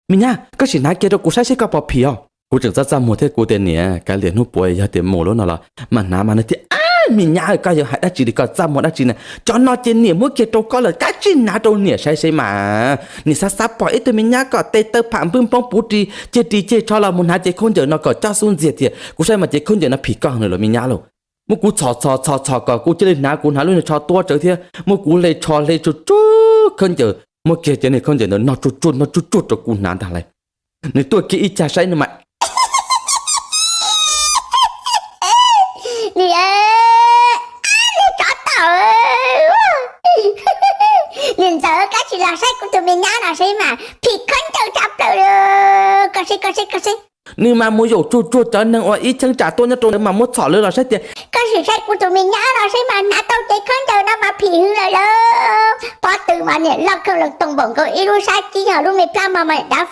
Me nyab, koj sim hnav kiag rau kuv saib seb koj puas phim os. Kuv tseem txaj txaj muag thiab kuv tias niam, kav liam hnub puav yog tias mus lawm no los mas hnav mas. Nws tias, Ab, me nyab, koj yog hais dab tsi li, koj txaj muag dab tsi na? Cov no ces niam muab kiag rau koj lawm, koj sim hnav rau niam saib seb mas. Niam xav xav pom ib tug me nyab kom tes taw pham npwb npoob puv ris ceg ris ceg tsho los mus hnav cev khaub ncaws no kom coj xub ntxiag tiag. Kuv saib mas cev khaub ncaws no phim koj heev lawm los me nyab lauj. Muab kuv txhom txhom txhom txhom kom kuv cia li hnav, kuv hnav lub niag tsho tuab tsawv thiab muab kuv hle tsho hle tsuag tsuag khaub ncaws, muab kiag cov niag khaub ncaws ntawd noj tsuag tsuag noj tsuag tsuag rau kuv hnav ntag lauj. Nws tuaj kiag ib cag saib no mas, Niam, niag tsov tom, niam ntxawm, koj sim los saib kuv tus me nyab no seb mas phim khaub ncaws tshaj plaws. Koj seb, koj seb, koj seb. Nws mas mus yaum tsuag tsuag cov neeg uas ib cheeb tsam tuaj nyob rau ntawd mas muab txhom lawv los saib tias, Koj sim saib kuv tus me nyab no seb mas hnav tau cev khaub ncaws no mas phim hwv lawm lauj. Pob tw mas niam loj kawg los toog npaum nkaus ib lub sab cib, ho lub me plab mas mas dav